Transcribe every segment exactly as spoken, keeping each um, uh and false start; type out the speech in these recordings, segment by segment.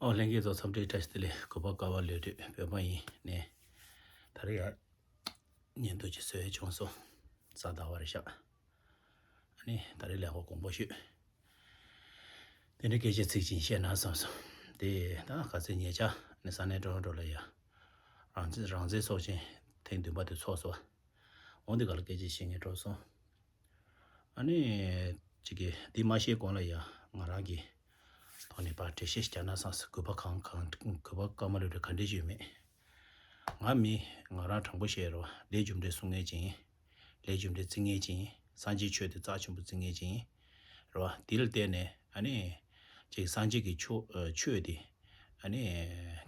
ཨོ་ལྷན་རྒྱས་ཚོ་འཚམས་འདྲི་བཀྲ་ཤིས་བདེ་ལེགས། གུས་པ་ཀ་བ་ལོས་སྒྲོལ་བོད་པ་ཡིན་ནས། ད་རེས་ཡར་བརྙན་ཐུང་ཅིག་བཟོས་བྱུང་སོང་། གཟའ་ཟླ་བ་རེད་ཤག་ཨ་ནི་ད་རེས་ལས་ཀ་དགོངས་པ་ཞུས། དེ་འདྲའི་སྐད་ཆ་ཚིག་ཅིག་བཤད་ན་བསམ་སོང་། དེ་ད་ག་ཚོད་ཉེ་ཆར་ནས་ས་གནས་ཀྲོ་རོན་ཀྲོ་ལ་ཡ་རང་བཙན་རང་བཙན་ཚོགས་ཆེན་ཐེངས་བདུན་པ་དེ་ཚོགས་སོང་། འོ་འདི་ག་ལ་སྐད་ཆ་བཤད་མཁན་འགྲོ་སོང་། ཨ་ནི། ཅིག་གིས་འདི་མ་ཤེས་གོང་ལ་ཡ་ང་རང་གི་ཐོག་ནས་ཕར་འགྲེལ་བཤད་རྒྱག་ན་བསམ་སོང་། གུས་པ་གང་གང་གུས་པ་ཀ་མ་ལོས་སྒྲོལ་ག་འདྲས་ཡོད་མེད། ང་མི་ང་རང་དྲང་པོ་བཤད་རོགས། ལས་རྒྱུ་འབྲས་སྲུང་མཁན་ཅིག་ཡིན། ལས་རྒྱུ་འབྲས་བརྩི་མཁན་ཅིག་ཡིན། སངས་རྒྱས་ཆོས་དེ་རྩ་ཆེན་པོ་བརྩི་མཁན་ཅིག་ཡིན། རོ། འདི་ལ་བརྟེན་ནས་ཨ་ནི། ཅིག་སངས་རྒྱས་ཀྱི་ཆོས་ཆོས་དེ། ཨ་ནི།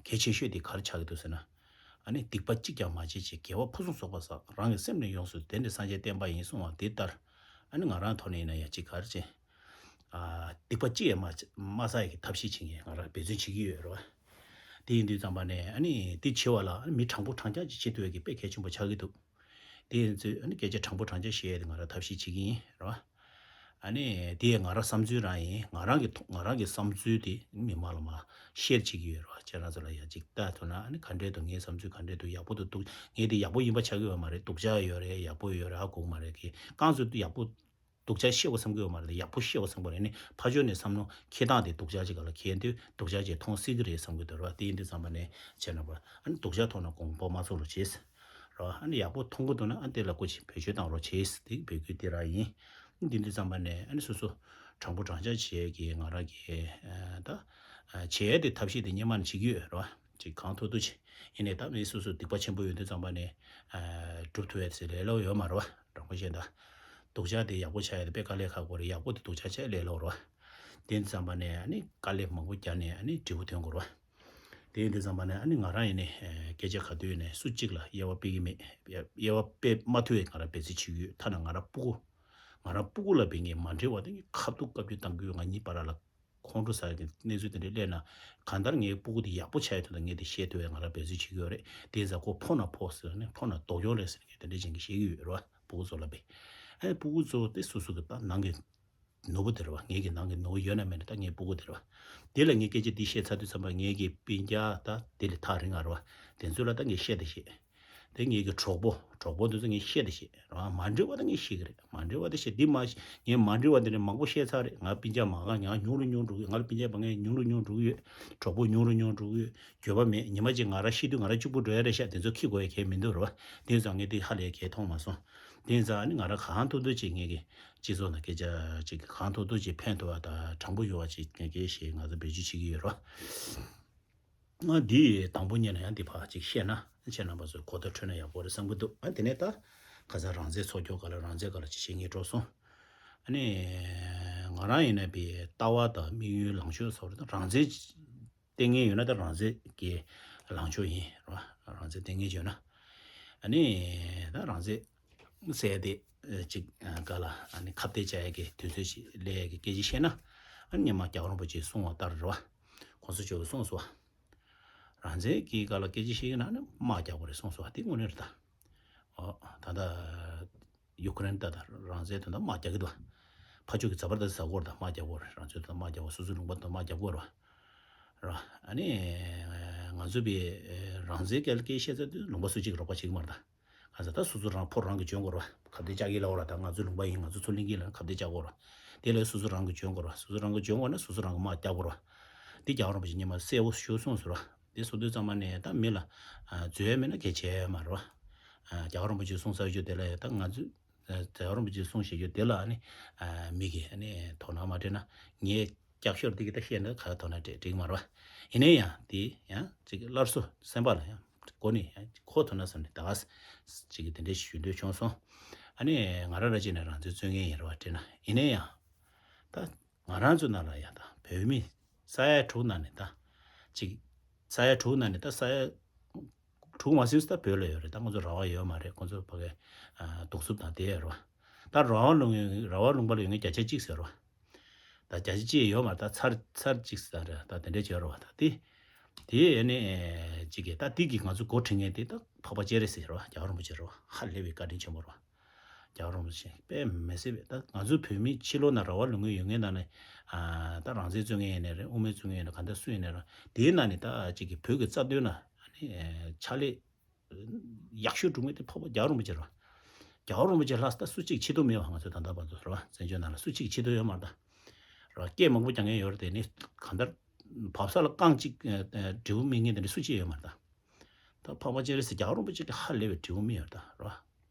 གལ་ཆེ་ཤོས་དེ་ག་རེ་ཆགས་ཀྱི་འདུག་ཟེར་ན། ཨ་ནི་སྡིག་པ་གཅིག་ཀྱང་མ་བྱེད་ཅིག་དགེ་བ་ཕུན་སུམ་ཚོགས་པ་བསགས། རང་གི་སེམས་ནི་ཡོངས་སུ་དེ་ནི་སངས་རྒྱས་བསྟན་པ་ཡིན་གསུངས་པ་འདི་ལྟར། ཨ་ནི་ང་རང་ཐོག་ནས་ཡིན་ན་ཡང་ཅིག་ག་རེ་བྱེད། ཨ། སྡིག་པ་གཅིག་ཡང་མ་མ་བསགས་ཡ་གི་ཐབས་ཤེས་བྱེད་མཁན་ང་རང་འབད་བརྩོན་བྱེད་ཀྱི་ཡོད་རེད་བ། དེ་ཡིན་དུས་ཙམ་པ་ནས་ཨ་ནི་འདི་བྱེད་པ་ལ་ཨ་ནི་མི་དྲང་པོ་དྲང་རྐྱང་ཅིག་བྱེད་ཐུབ་ཡ་གི་དཔེ་གལ་ཆེན་པོ་ཆགས་ཀྱི་འདུག་དེ་ཡིན་ཚུལ་ཨ་ནི་སྐད་ཆ་དྲང་པོ་དྲང་རྐྱང་བཤད་ཡ་དེ་ང་རང་ཐབས་ཤེས་བྱེད་ཀྱི་ཡིན་རེད་བ། ཨ་ནི་དེ་ང་རང་བསམ་ཚུལ་རང་ཡིན། ང་རང་གི་ཐོག་ང་རང་གི་བསམ་ཚུལ་དེ་མི་མང་ལ་མར་ཤེར་བྱེད་ཀྱི་ཡོད་རེད་བ། ཁྱེད་རང་ཚོ་ལ་ཡང་ཅིག་ལྟ་ཐུབ་ན། ཨ་ནི་ག་འདྲས་འདུག་ངའི་བསམ་ཚུལ་ག་འདྲས་འདུག་ཡག་པོ་འདུག་སྡུག་ངས་དེ་ཡག་པོ་ཡིན་པ་ཆགས་ཀྱི་ཡོད་མ་རེད། སྡུག་ཅག་ཡོད་རེད། ཡག་པོ་ཡོད་རེད། ཧ་གོ་གི་མ་རེད། གི་རྐང་ཚོད་ཡག་པོ་སྡུག་ཅག་ཤེས་དགོས་བསམ་གྱི་ཡོད་མ་རེད། ཡག་པོ་ཤེས་དགོས་བསམ་གྱི་རེད། ནི་ཕར་ཕྱོགས་ནས་བསམ་བློ་འཁྱེར་སྟངས་དེ་སྡུག་ཅག་ཅིག་ག་ལ་འཁྱེར་དུས་སྡུག་ཅག་ཅིག་མཐོང་སྲིད་ཀྱི་རེད་བསམ་གྱི་འདུག་ར། དེ་ཡིན་དུས་ཙམ་པ་ནས་བྱས་ན་པ་ཨ་ནི་སྡུག་ཅག་མཐོང་ན་དགོངས་པ་མ་ཚོམ་རོགས་བྱེད། ར། ཨ་ནི་ཡག་པོ་མཐོང་གི་འདུག་ན་ཨ་ནི་དེ་ལ་སྐུ་མཁྱེན་བེད་སྤྱོད་བཏང་རོགས་བྱེད། དེ་འབོད་སྐུལ་དེ་རང་ཡིན། དེ་འདུག་ཙམ་པ་ནས་ཨ་ནི་སོ་སོ་དྲང་པོ་དྲང་རྐྱང་བྱེད་ཀྱི་ང་རང་གི་ཨ་ད་ཨ་བྱེད་ཡ་དེ་ཐབས་ཤེས་དེ་སྔོན་མ་ནས་བྱེད་ཀྱི་ཡོད་ར། ཅིག་གང་ཐུབ་ཐུབ་བྱེད། ཡིན་ནའི་ད་མི་སོ་སོ་སྡིག་པ་ཆེན་པོ་ཡོད་དུས་ཙམ་པ་ནས་ཨ་སྒྲུབ་ཐུབ་ཡ་དེ་ལས་སླ་པོ་ཡོད་མ་རེད་བ། དྲང་པོ་བཤད་ན་ད། སྡུག་ཅག་དེ་ཡག་པོ་ཆགས་ཡ་དེ་དཔེ་དཀའ་ལས་ཁག་པོ་རེད། ཡག་པོ་དེ་སྡུག་ཅག་ཆགས་ལས་སླ་པོ་རེད་བ། དེ་འདུག་ཙམ་པ་ནས་ཨ་ནི་དཀའ་ལས་མང་པོ་བརྒྱབ་ནས་ཨ་ནི་འབྲས་བུ་ཐོན་དགོས་རེད་བ། དེ་ཡིན་དུས་ཙམ་པ་ནས་ཨ་ནི་ང་རང་ཡིན་ནའི་སྐད་ཆ་ག་དུས་ཡིན་ནའི་སུ་གཅིག་ལ་དབྱེ་བ་སྤེལ་གྱི་མེད། དབྱེ་བ་སྤེལ་མ་ཐུབ་པའི་ང་རང་འབད་རྩོལ་བྱེད་ཀྱི་ཡོད། ཐ་ན་ང་རང་སྤུ་གུ། ང་རང་སྤུ་གུ་ལ་བས་ངས་མ་འགྲིག་པ་དེ་ངས་ཁ་ཐུག་བཀའ་བཀྱོན་བཏང་གི་ཡོད། ང་གཉིས་བར་ལ་ཁོང་ཁྲོ་ཟ་ཡ་གི་གནས་ཚུལ་དེ་འདྲ་སླེབས་ན། གང་ལྟར་ངའི་སྤུ་གུ་དེ་ཡག་པོ་ཆགས་ཡ་དོན་དག་ངས་དེ་བཤད་ཐུབ་ཡ་ང་རང་འབད་རྩོལ་བྱེད་ཀྱི་ཡོད་རེད། དེ་ཡིན་ཙང་ཁོ་ཕོ་ན་ཕོ་ཟེར་ནས་ཕོ་ན་སྡུག་གྱོང་རེད་ཟེར་ནས་དེ་འདྲ་བྱེད་ཀྱི་བཤད་ཀྱི་ཡོད་རེད་བ། སྤུ་གུ་ཚོ་ལ་བས། ཨ་ནི་སྤུ་གུ་ཚོ་དེ་སོ་སོ་གི་ད་ནང་གི་ནོར་བུ་དེ་རེད་བ། ངེད་ཀྱི་ནང་གི་ནོར་བུ་ཡོད་ན་མེད་ན་ད་ངའི་སྤུ་གུ་དེ་རེད་བ། དེ་ལ་ངས་སྐད་ཆ་འདི་བཤད་ཚར་དུས་ཙམ་པ་ངེད་ཀྱི་སྤུན་ཀྱག་ད་དེ་ལས་ཐག་རིང་ང་རེད་བ། དེ་ཚོ་ལ་ད་ངས་བཤད་ད་བཤད། དེ་ངེད་ཀྱི་གྲོགས་པོ་གྲོགས་པོ་འདི་ཚོ་ངས་བཤད་ད་བཤད་རེད་བ། མ་འགྲིག་པ་ད་ངས་བཤད་ཀྱི་རེད། མ་འགྲིག་པ་ད་བཤད། འདི་མ་ངས་མ་འགྲིག་པ་འདི་ནས་མང་པོ་བཤད་ཚར་རེད། ང་སྤུན་ཀྱག་མང་ང་ང་ཉུང་རུ་ཉུང་འགྲོ་གི། ང་ལ་སྤུན་ཀྱག་མང་ང་ཉུང་རུ་ཉུང་འགྲོ་གི་ཡོད། གྲོགས་པོ་ཉུང་རུ་ཉུང་འགྲོ་གི་ཡོད། འགྱོད་པ་མེད། ཉི་མ་གཅིག་ང་རང་ཤི་དུས་ང་རང་གཅིག་པུ་འགྲོ་ཡ་རེད་ཤག་དེ་ཚོ་འཁྱེར་དགོས་ཡ་གལ་མི་འདུག་རེད་བ། དེ་ཙང་ངས་དེ་ཧ་ལས་གལ་མཐོང་མ་སོང་། དེ་ཙང་ནི་ང་རང་གང་ཐུབ་ཐུབ་ཅིག་ངེད་ཀྱི་སྤྱི་ཚོགས་ནང་སྐད་ཆ་ཅིག་གང་ཐུབ་ཐུབ་ཅིག་ཕན་ཐོགས་པ་དང་དྲང་པོ་ཡོང་བ་ཅིག་ངེད་ཀྱིས་ཞེས་ང་ཚོ་འབད་བརྩོན་བྱེད་ཀྱི་ཡོད་རོ། ང་འདི་དང་པོ་ཉིད་ནས་ཡང་འདི་ཕར་ཅིག་བཤད་ན་ཁྱེད་རྣམ་པ་ཚོས་གོ་བརྡ་འཕྲོད་ན་ཡག་པོ་རེད་བསམ་གྱི་འདུག་ཨ་དེ་ནས་ད་ཁ་སང་རང་བཙན་ཚོགས་རྒྱུ་སྒང་ལ་རང་བཙན་སྒང་ལ་ཅིག་བཤད་སྙིང་བྲོ་སོང་། ཨ་ནི་ང་རང་ཡིན་ན་པའི་ལྟ་བ་དང་དམིགས་ཡུལ་ལངས་ཕྱོགས་སོགས་རེད། ད་རང་བཙན་བསྟན་མཁན་ཡོད་ན་ད་རང་བཙན་གྱི་ལངས་ཕྱོགས་ཡིན་རེད་བ། རང་བཙན་བསྟན་མཁན་ཡོད་ན། ཨ་ནི་ད་རང་བཙན་ཟེར་ཏེ་ཅིག་ག་ལ་ཨ་ནི་ཁ་གཏད་བཅག་ཡ་གི་དུས་ཚོད་ཅིག་སླེབས་ཡ་གི་སྐད་ཆ་བཤད་ན། ཨ་ནི་སྔོན་མ་རྒྱལ་བ་རིན་པོ་ཆེས་གསུངས་པ་ལྟར་རེད་བ། གོང་ས་མཆོག་གིས་གསུངས་སོང་བ། རང་བཙན་གྱི་སྒང་ལ་སྐད་ཆ་བཤད་ཀྱི་ན་ནི་དམག་རྒྱག་དགོས་རེད་གསུངས་སོང་བ། དེ་དངོས་གནས་རེད་ད། ཨོ། ད་ལྟ་ཡུ་ཀེ་རེན་ད་ལྟ་རང་བཙན་དོན་དག་དམག་རྒྱག་གི་འདུག་བ། ཕར་ཕྱོགས་ཀྱི་ཛ་བར་དྷ་ཟ་གོ་ར་ད་དམག་རྒྱག་གོ་ར། རང་ཚོའི་ད་དམག་རྒྱག་གོ། སོ་སོའི་ལུང་པ་ད་དམག་རྒྱག་གོ་ར། ར། ཨ་ནི་ང་ཚོ་བའི་རང་བཙན་སྐད་སྐད་བཤད་ཚར་དུས་ལུང་པ་སུ་གཅིག་རོགས་པ་བྱེད་ཀྱི་མ་རེད་ད། གང་ཟེར་ད་སོ་སོ་རང་ཕོ་རང་གིས་འཇོན་དགོས་ར། ཁ་གཏད་བཅག་གི་ལབ་ར། ད་ང་ཚོའི་ལུང་པ་ཡིན། ང་ཚོ་ཚུར་ལེན་གི་ལབ་ན་ཁ་གཏད་བཅག་དགོས་ར། དེ་ལས་སོ་སོ་རང་གིས་འཇོན་དགོས་ར། སོ་སོ་རང་གིས་འཇོན་དགོས་ན་སོ་སོ་རང་གིས་དམག་རྒྱག་དགོས་ར། འདི་རྒྱལ་བ་རིན་པོ་ཆེ་སྔོན་མ་གསལ་པོ་ཞུ་གསུངས་སོང་ར། དེ་གསུང་དུས་ཙམ་པ་ནས་ད་མི་ལ་ཨ་འཛོལ་ཡ་མེད་ན་གལ་ཆེ་མ་རེད་བ། ཨ་རྒྱལ་བ་རིན་པོ་ཆེས་གསུངས་ཚར་རྒྱུ་དེ་ལ་ཡ་ད་ང་ཚོས་ཨ་རྒྱལ་བ་རིན་པོ་ཆེས་གསུངས་བཞག་རྒྱུ་དེ་ལ་ཨ་ནི་ཨ་མི་གིས་ཨ་ནི་དོ་སྣང་མ་སྤྲད་ན་ངས་ཀྱག་ཤོར་འདི་གི་ད་བཤད་ན་ག་དོ་སྣང་སྤྲད་འགྲིག་མ་རེད་བ། ཡིན་ན་ཡང་དེ་ཡང་ཅིག་སླར་གསོ་སེམས་པ་ལ་ཡང་གོ་ནས་ཡང་གོ་ཐུབ་ན་བསམ་ནས་ད་ག་ཅིག་གི་དེ་འདྲའི་ཞུ་འདོད་བྱུང་སོང་། ཨ་ནི་ང་རང་ར་ཅིག་ནས་རང་བཙན་རྩོད་མཁན་ཡིན་རེད་བ། དྲན་ན་ཡིན་ན་ཡང་ད། ང་རང་ཚོའི་ནང་ལ་ཡ་ད་བོད་མི་ས་ཡ་དྲུག་ནང་ནས་ད་ཅིག་ས་ཡ་དྲུག་ནང་ནས་ད་ས་ཡ་དྲུག་མ་ཟིན་ཙམ་ད་བོད་ལ་ཡོད་རེད། ད་ང་ཚོ་ར་བ་ཡོད་མ་རེད། ཁོང་ཚོ་ཕ་གི་ཨ་གདུག་རྩུབ་དང་དེ་ཡོད་རེད་བ། ད་ར་བ་ལུང་ར་བ་ལུང་པ་ལ་ཡོད་མཁན་བརྒྱ་ཆ་གཅིག་ཟེར་རེད་བ། ད་བརྒྱ་ཆ་གཅིག་ཡོད་མ་རེད། ད་ཚར་ཚར་གཅིག་ཟེར་རེད། ད་དེ་འདྲས་བྱས་རེད་བ། ད་དེ་དེ་ཡས་ནས་ཅིག་གིས་ད་དེ་གིས་ང་ཚོ་འགོ་ཁྲིད་མཁན་དེ་ད་འཕགས་པ་སྤྱན་རས་གཟིགས་རེད་བ། རྒྱལ་བ་རིན་པོ་ཆེ་རེད་བ། ཧ་ལས་པའི་བཀའ་དྲིན་ཆེན་པོ་རེད་བ། རྒྱལ་བ་རིན་པོ་ཆེ་དཔེ་མི་སྲིད་པས། ད་ང་ཚོ་བོད་མི་ཕྱི་ལོགས་ན་རང་དབང་ལུས་འགུལ་ཡོད་མཁན་དང་ནི། ཨ་ད་རང་བཙན་རྩོད་མཁན་ཡིན་ནའི་རེད། དབུ་མའི་རྩོད་མཁན་ཡིན་ནའི་གང་ལྟར་སུ་ཡིན་ནའི་རེད། དེའི་ནང་ནས་ད་ཅིག་གི་བོད་ཀྱི་རྩ་དོན་ལ་ཨ་ནི་ཕྱག་ལས་ཡག་ཤོས་སྒྲུབ་མཁན་དེ་འཕགས་པ་རྒྱལ་བ་རིན་པོ་ཆེ་རེད་བ། རྒྱལ་བ་རིན་པོ་ཆེ་ལྷག་ད་སུ་གཅིག་ཆེ་མཐོང་མེད་བ། ང་ཚོ་ད་ལྟ་བར་དུ་རེད་བ། བཙན་བྱོལ་ནང་ལ་སུ་གཅིག་ཆེ་མཐོང་ཡོད་མ་རེད་ད། རེད་བ། སྐད་མང་པོ་རྒྱག་མཁན་ཡོད་རེད་དེ་ནི། གང་ལྟར་བབས་ས་ལ་རྐང་གཅིག་ཨ་ཨ་འབྲས་བུ་སྨིན་མཁན་དེ་འདྲ་སུ་གཅིག་ཡོད་མ་རེད་ད། ད་འཕགས་པ་སྤྱན་རས་གཟིགས་རྒྱལ་བ་རིན་པོ་ཆེ་གི་ཧ་ལས་པའི་འབྲས་བུ་སྨིན་ཡོད་རེད་ད། རེད་བ།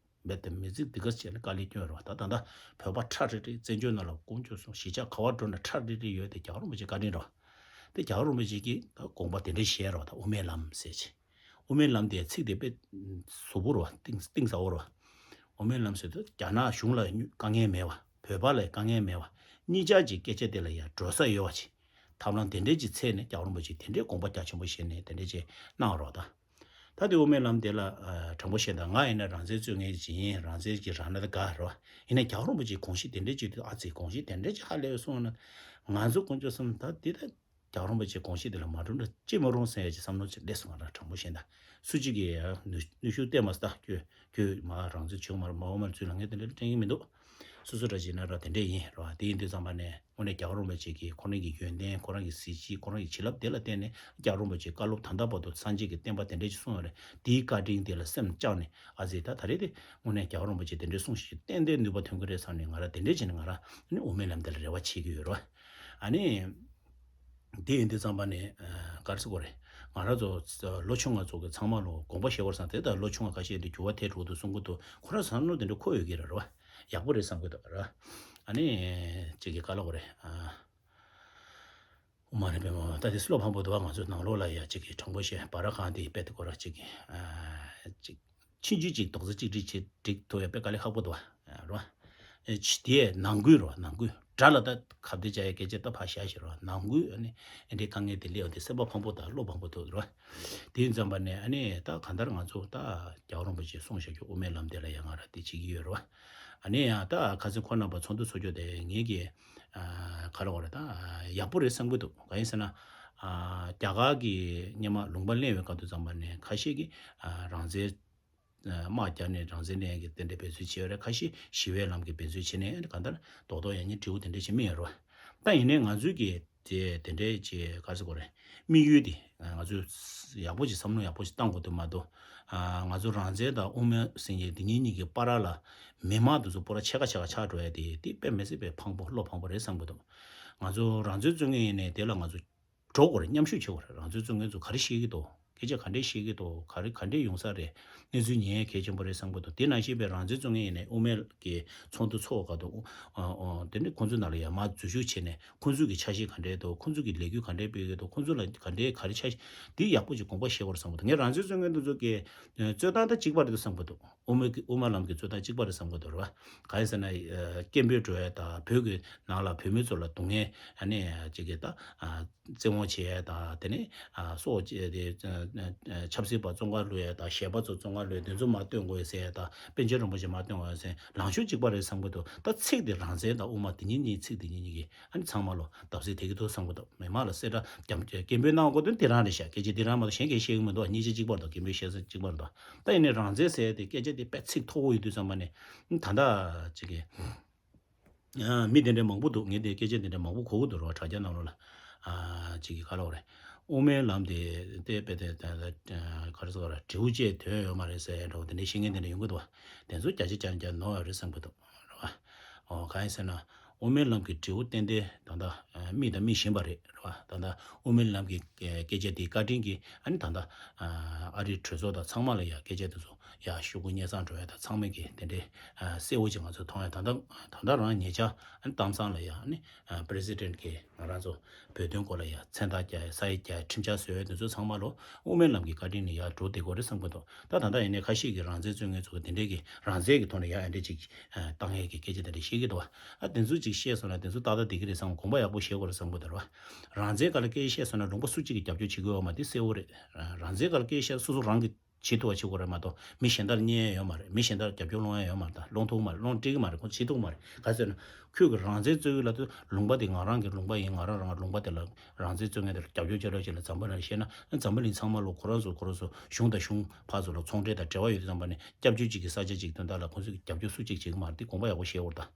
རྦད་དེ་མི་ཚིག་འདི་ག་བྱས་ནས་དཀའ་ལས་སྐྱོན་རེད་བ། ད་ད་ལྟ་བོད་པ་ཁྲ་རེ་རེ་བཙན་བྱོལ་ནང་ལ་དཀོན་མཆོག་གསུམ་གཞིས་ཆགས་ག་བར་འགྲོ་ན་ཁྲ་རེ་རེ་ཡོད་དེ་རྒྱལ་བ་རིན་པོ་ཆེ་བཀའ་དྲིན་རེད་བ། དེ་རྒྱལ་བ་རིན་པོ་ཆེ་གིས་ད་དགོངས་པ་དེ་འདྲ་བཞེས་རེད་བ། ད་དབུ་མའི་ལམ་ཟེར་ཅིག་དབུ་མའི་ལམ་དེ་ཚིག་དེ་དཔེ་ཟབ་པོ་རེད་བ། གཏིང་གཏིང་ཟབ་པོ་རེད་བ། དབུ་མའི་ལམ་ཟེར་དུས་རྒྱ་ནག་གཞུང་ལ་དཀའ་ངལ་མེད་བ། བོད་པ་ལ་དཀའ་ངལ་མེད་བ། གཉིས་ཆར་གྱི་སྐད་ཆ་དེ་ལ་ཡང་འགྲོ་ས་ཡོད་བ་ཅིག་ཐབས་ལམ་དེ་འདྲས་ཀྱི་ཚད་ནས་རྒྱལ་བ་རིན་པོ་ཆེ་དེ་འདྲས་དགོངས་པ་རྒྱ་ཆེན་པོ་བཞེས་ནས་དེ་འདྲས་ཅིག་གནང་རོགས་ད། ད་དེ་དབུ་མའི་ལམ་དེ་ལ་ཨ་དྲང་པོ་བཤད་ད། ང་ཡིན་ན་རང་བཙན་རྩོད་མཁན་ཅིག་ཡིན། རང་བཙན་གྱི་རང་ན་ད་དགའ་རོགས། ཡིན་ན་རྒྱལ་བ་རིན་པོ་ཆེའི་དགོངས་གཞི་དེ་འདྲས་ཅིག་དུས་ཨ་ཙི་དགོངས་གཞི་དེ་འདྲས་ཅིག་ཧ་ལས་པའི་སོང་ན། ང་ཚོ་དཀོན་མཆོག་གསུམ་ད་དེ་ད་རྒྱལ་བ་རིན་པོ་ཆེའི་དགོངས་གཞི་དེ་ལ་མ་འགྲོ་འདྲ་ཅི་མ་རུང་ཟེར་ཡ་ཅིག་བསམ་བློ་ཅིག་སླེབས་སོང་། ང་རང་དྲང་པོ་བཤད་ན། སུ་གཅིག་གིས་ཡང་ནུས་ནུས་ཤུགས་བསྟན་མ་སོང་ད། ཁྱོད་ཁྱོད་མ་རང་བཙན་བྱུང་མ་རེད། མ་འོ་མ་ལ་ཚུད་ལ་ངས་དེ་འདྲ་དྲན་གྱི་མི་འདུག་སོ་སོ་འདྲ་བྱས་ན་ར་དེ་འདྲས་ཡིན་ར་བ། དེ་ཡིན་དུས་ཙམ་པ་ནས་དངོས་གནས་རྒྱལ་བ་རིན་པོ་ཆེ་གིས་ཁོ་རང་གི་ཡོན་ཏན། ཁོ་རང་གི་གཟི་བརྗིད། ཁོ་རང་གི་བྱིན་རླབས་དེ་ལ་བརྟེན་ནས་རྒྱལ་བ་རིན་པོ་ཆེའི་བཀའ་སློབ་ད་ལྟ་བར་དུ་སངས་རྒྱས་ཀྱི་བསྟན་པ་དེ་འདྲས་ཅིག་གསུངས་ཡོད་རེད། དེའི་བཀའ་དྲིན་དེ་ལ་སེམས་བཅངས་ནས་ཨ་ཙི་ད་ད་རེས་དེ་དངོས་གནས་རྒྱལ་བ་རིན་པོ་ཆེ་དེ་འདྲས་གསུངས་ཤིག་ཏན་ཏན་ནུས་པ་ཐོན་གྱི་རེད་བསམ་ནས། ང་ར་དེ་འདྲས་བྱས་ནས་ང་ར་ནི་དབུ་མའི་ལམ་དེ་ལ་རེ་བ་བྱེད་ཀྱི་ཡོད་རེད་བ། ཨ་ནི། དེ་ཡིན་དུས་ཙམ་པ་ནས་ཨ་ག་རེ་ཟེར་དགོས་རེད། ང་རང་ཚོ་ལོ་ཆུང་བ་ཚོ་གི་ཚང་མ་ལོ་དགོངས་པ་བཞེས་དགོས་བསམ། དེ་ལྟར་ལོ་ཆུང་བ་ཁ་ཤས་འདི་འགྱུར་བ་ཐེབས་འགྲོ་འདུག་གསུང་གི་འདུག་ཁོ་རང་བསམ་བློ་དེ་འདྲ་འཁོར་ཡོད་ཀྱི་རེད་རེད་བ། ཡག་པོ་རེད་བསམ་གི་འདུག་རེད་བ། ཨ་ནི། ཅིག་གི་ག་ལ་དགོས་རེད། ཨ། དབུ་མ་རེད་པས་མ་ད་དེ་བློ་ཕམ་པོ་འདུག་བ། ང་ཚོ་ནང་ལོགས་ལ་ཡ་ཅིག་གི་དྲང་པོ་བཤད་བར་ཁང་དེ་དཔེ་དེ་སྐོར་ཅིག་གི་ཨ་ཅིག་ཆུང་ཆུང་ཅིག་རྡོག་རྩ་གཅིག་སྒྲིལ་བྱེད་སྒྲིག་ཐུབ་ཡ་དཔེ་དཀའ་ལས་ཁག་པོ་འདུག་བ། རོ། ཨེ་ཆི་དེ་ནང་ཁུལ་རོ། ནང་ཁུལ་དགྲ་ལ་ད་ཁ་གཏད་བྱ་ཡ་སྐད་ཆ་ད་ཕར་བཞག་ཞིག་རོ། ནང་ཁུལ་ཨ་ནི་ཨེ་འདྲའི་དཀའ་ངལ་དེ་སླེབས་ཡོང་དུས་སེམས་པ་ཕམ་པོ་དང་བློ་ཕམ་པོ་འདུག་རོ། དེ་ཡིན་ཙམ་པ་ནས་ཨ་ནི་ད་གང་ལྟར་ང་ཚོ་ད་རྒྱལ་བ་རིན་པོ་ཆེས་གསུངས་བཞག་རྒྱུ་དབུ་མའི་ལམ་དེ་ལ་ཡ་ང་ར་དེ་བྱེད་ཀྱི་ཡོད་རོ། ཨ་ནི་ཡང་ད་ཁ་སང་ཁོང་རྣམ་པ་ཚོགས་འདུ་ཚོགས་རྒྱུ་དེ་ངེད་ཀྱི་ཨ་ག་རེ་དགོས་རེད། ད་ཡག་པོ་རེད་བསམ་གྱི་འདུག་གང་ཡིན་ཟེར་ན། ཨ་རྒྱ་གར་གྱི་སྔོན་མ་ལུང་པ་གླེང་བའི་སྐབས་དུས་ཙམ་པ་ནས་ཁ་ཤས་ཀྱིས་ཨ་རང་བཙན་དམག་རྒྱབ་ནས་རང་བཙན་ལེན་གྱི་དེ་འདྲའི་འབད་བརྩོན་བྱས་ཡོད་རེད། ཁ་ཤས་ཞི་བའི་ལམ་གྱི་འབད་བརྩོན་བྱས་ནས་གང་ལྟར་རྡོག་རྡོག་ཡང་སྙིང་འབྲས་བུ་དེ་འདྲ་ཞིག་སྨིན་ཡོད་རེད་བ། ད་ཡིན་ནའི་ང་ཚོའི་གི་དེ་དེ་འདྲའི་ཅིག་ག་རེ་ཟེར་དགོས་རེད། དམིགས་ཡུལ་དེ་ང་ཚོས་ཡག་པོ་ཅིག་བསམ་བློ་ཡག་པོ་ཅིག་བཏང་དགོས་འདུག་མ་གཏོགས། ཨ་ང་ཚོ་རང་བཙན་དང་དབུ་མའི་སེང་གེ་འདི་གཉིས་གཉིས་ཀྱི་བར་ལ་མི་མང་དེ་ཚོ་པོ་ར་ཕྱེད་ཀ་ཕྱེད་ཀ་ཆགས་འགྲོ་ཡ་དེ་དེ་དཔེ་མི་སྲིད་པའི་ཕངས་པོ་བློ་ཕངས་པོ་རེད་བསམ་གྱི་འདུག་ང་ཚོ་རང་བཙན་རྩོད་མཁན་ཡིན་ནའི་དེ་ལ་ང་ཚོ་འགྲོ་དགོས་རེད། མཉམ་ཞུགས་བྱེད་དགོས་རེད། རང་བཙན་རྩོད་མཁན་ཚོ་ག་རེ་བཤད་ཀྱི་འདུག་སྐད་ཆ་ག་འདྲས་བཤད་ཀྱི་འདུག་ག་རེ་ག་འདྲས་ཡོང་ས་རེད། གནས་ཚུལ་ཉན་ཡ་གལ་ཆེན་པོ་རེད་བསམ་གྱི་འདུག་དེ་ནང་བཞིན་པའི་རང་བཙན་རྩོད་མཁན་ཡིན་ནའི་དབུ་མའི་གི་ཚོགས་འདུ་ཚོགས་སྐབས་དུ་ཨ་ཨ་དེ་ནི་ཁོང་ཚོའི་ནང་ལ་ཡར་མར་འཛུལ་ཞུགས་བྱས་ནས་ཁོང་ཚོའི་གི་འཆར་གཞི་ག་འདྲས་འདུག་ཁོང་ཚོའི་གི་ལས་འགུལ་ག་འདྲས་སྤེལ་གྱི་འདུག་ཁོང་ཚོ་ལ་ག་འདྲས་ག་རེ་འཆར་གཞི་འདི་ཡག་པོ་ཅིག་དགོངས་པ་བཞེས་དགོས་རེད་བསམ་གྱི་འདུག་ངས་རང་བཙན་རྩོད་མཁན་དེ་ཚོ་གི་རྩོད་སྟངས་ད་གཅིག་པ་རེད་འདུག་བསམ་གྱི་འདུག་དབུ་མའི་གི་དབུ་མ་ལམ་གྱི་རྩོད་སྟངས་གཅིག་པ་རེད་བསམ་གྱི་འདུག་རེད་བ། གང་ཡིན་ཟེར་ན་ཨ་སྐད་འབོད་འགྲོ་ཡ་དང་བོད་ཀྱི་ནང་ལ་བོད་མི་ཚོ་ལ་སྡུག་བསྔལ་ཨ་ནི་ཅིག་གི་ད་ཨ་བཙན་དབང་བྱེད་ཡ་དང་དེ་ནས་ཨ་སྲོག་བཅད་དེ་ཨ་ཨ་ཆབ་སྲིད་པ་བཙོན་ཁང་བླུག་ཡ་དང་གཞས་པ་ཚོ་བཙོན་ཁང་བླུག་ཡ་དེ་ཚོ་མར་བཏོན་དགོས་ཟེར་ཡ་དང་པཎ་ཆེན་རིན་པོ་ཆེ་མར་བཏོན་དགོས་ཟེར་ལངས་ཕྱོགས་གཅིག་པ་རེད་བསམ་གྱི་འདུག་ད་ཚིག་དེ་རང་བཙན་དང་དབུ་མ་དེ་གཉིས་གཉིས་ཚིག་དེ་གཉིས་གཉིས་ཀྱིས་ཨ་ནི་ཚང་མ་ལོ་བརྡབ་གསིག་ཐེབས་ཀྱི་འདུག་བསམ་གྱི་འདུག་མི་མང་ལ་གསལ་བསྒྲགས་རྒྱབ་སྐད་འབོད་གནང་དགོས་དོན་དེ་རང་རེད་ཤག་སྐད་ཆ་དེ་རང་མ་གཏོགས་གཞན་སྐད་བཤད་ཀྱི་མི་འདུག་གཉིས་ཆ་གཅིག་པ་རེད་འདུག་སྐད་འབོད་བཤད་ས་གཅིག་པ་རེད་འདུག་ད་ཡིན་ནའི་རང་བཙན་ཟེར་དེ་སྐད་ཆ་དེ་དཔེ་ཚིག་མཐོ་བོ་ཡིན་དུས་ཙམ་པ་ནས་ད་ལྟ་ཅིག་གི་ཨ་མི་དེ་འདྲ་མང་པོ་འདུག་ངས་དེ་སྐད་ཆ་དེ་འདྲ་མང་པོ་གོ་གི་འདུག་རེད་བ། དྲ་རྒྱ་ནང་ལོགས་ལ་ཨ་ཅིག་གི་ག་ལབ་དགོས་རེད། དབུ་མའི་ལམ་དེ་དེ་དཔེ་དེ་ད་ད་ག་རེ་ཟེར་དགོས་རེད། འབྲས་བུ་ཅིག་ཐོན་ཡོད་མ་རེད་ཟེར་འདྲ་བོ་དེ་འདྲ་བཤད་མཁན་དེ་འདྲ་ཡོང་གི་འདུག་བ། དེ་ཚོ་བརྒྱ་ཆ་བརྒྱ་བརྒྱ་ནོར་བ་རེད་བསམ་གྱི་འདུག་རེད་བ། ཨོ་གང་ཡིན་ཟེར་ན། དབུ་མའི་ལམ་གྱི་འབྲས་བུ་ཏན་ཏན་ད་ལྟ་ཨ་སྨིན་དང་སྨིན་བཞིན་པ་རེད། རེད་བ། ད་ལྟ་དབུ་མའི་ལམ་གྱི་ཨ་སྐད་ཆ་དེའི་བཀའ་དྲིན་གྱིས་ཨ་ནི་ད་ལྟ་ཨ་ཨ་རིའི་གྲོས་ཚོགས་དང་ཚང་མ་ལ་ཡ་སྐད་ཆ་དེ་ཚོ་ཡ་ཤོག་གུ་སྙན་སེང་འགྲོ་ཡ་དང་ཚང་མས་ཀྱི་དེ་འདྲའི་ཨ་གསལ་བོ་ཅིག་ང་ཚོ་མཐོང་ཡ། ད་ལྟ་ད་ལྟ་རང་ཉེ་ཆར་ཨ་ནི་གཏམ་བཟང་ལ་ཡ་ཨ་ནི་ཨ་President་གྱིས་ང་རང་ཚོ་བོད་དོན་སྐོར་ལ་ཡ་མཚན་རྟགས་རྒྱག་ཡ་ས་ཡིག་རྒྱག་ཡ་ཁྲིམས་འཆར་བཟོ་ཡ་དེ་ཚོ་ཚང་མ་ལོ་དབུ་མའི་ལམ་གྱི་བཀའ་དྲིན་ནས་ཡར་འགྲོ་བསྡད་ཀྱི་ཡོད་རེད་བསམ་གྱི་འདུག་ད་ད་ལྟ་ཡིན་ནའི་ཁ་ཤས་ཀྱིས་རང་བཙན་རྩོད་མཁན་ཚོ་གི་དེ་འདྲས་ཀྱི་རང་བཙན་གྱི་ཐོག་ནས་ཡ་ཨ་འདྲས་ཅིག་བཏང་ཡས་ཀྱི་སྐད་ཆ་དེ་འདྲས་བཤད་ཀྱི་འདུག་བ། ཨ་དེ་ཚོ་ཅིག་བཤད་སོང་ན་དེ་ཚོ་ཏག་ཏག་བསྡད་ཀྱི་རེད་བསམ། དགོངས་པ་ཡག་པོ་བཞེས་དགོས་རེད་བསམ་གྱི་འདུག་རེད་བ། རང་བཙན་སྒང་ལ་སྐད་ཆ་བཤད་སོང་ན་ལུང་པ་སུ་གཅིག་གིས་རྒྱབ་སྐྱོར་བྱེད་ཀྱི་ཡོད་མ་དེ་གསལ་བོ་རེད། རང་བཙན་སྒང་ལ་སྐད་ཆ་བཤད་སོ་སོ་རང་གི་ བྱེད་ཐུབ་པ་བྱེད་དགོས་རེད་མ་གཏོགས། མི་གཞན་དག་ལ་བརྙས་ཡ་ཡོད་མ་རེད། མི་གཞན་དག་ལ་རྒྱབ་སྐྱོར་སློང་ཡ་ཡོད་མ་རེད། ད་སློང་ཐུབ་མ་རེད། སློང་འགྲིག་གི་མ་རེད། ཁོ་བྱེད་ཐུབ་མ་རེད། ག་ཚོད་ན་ཁྱོད་ཀྱི་རང་བཙན་རྩོད་ཡུལ་ལ་དུ་ལུང་པ་དེ་ང་རང་གི་ལུང་པ་ཡིན། ང་རང་རང་ལུང་པ་དེ་ལ་རང་བཙན་རྩོད་མཁན་དེ་ལ་རྒྱབ་སྐྱོར་བྱེད་རོགས་བྱེད་ལ་འཛམ་བུ་གླིང་བཤད་ན། འཛམ་བུ་གླིང་ཚང་མ་ལོ་ཁོ་རང་ཚོ་ཁོ་རང་ཚོ་གཞུང་དང་གཞུང་ཕར་ཚོ་ལ་ཚོང་འབྲེལ་དང་འབྲེལ་བ་ཡོད་དུས་ཙམ་པ་ནས་སྐྱབས་བཅོལ་གཅིག་གི་ས་ཆ་གཅིག་དོན་དག་ལ་ཁོ་ཚོས་རྒྱབ་སྐྱོར་སུ་གཅིག་བྱེད་ཀྱི་མ་རེད། དེ་དགོངས་པ་ཡག་པོ་བཞེས་དགོས་རེད་ད།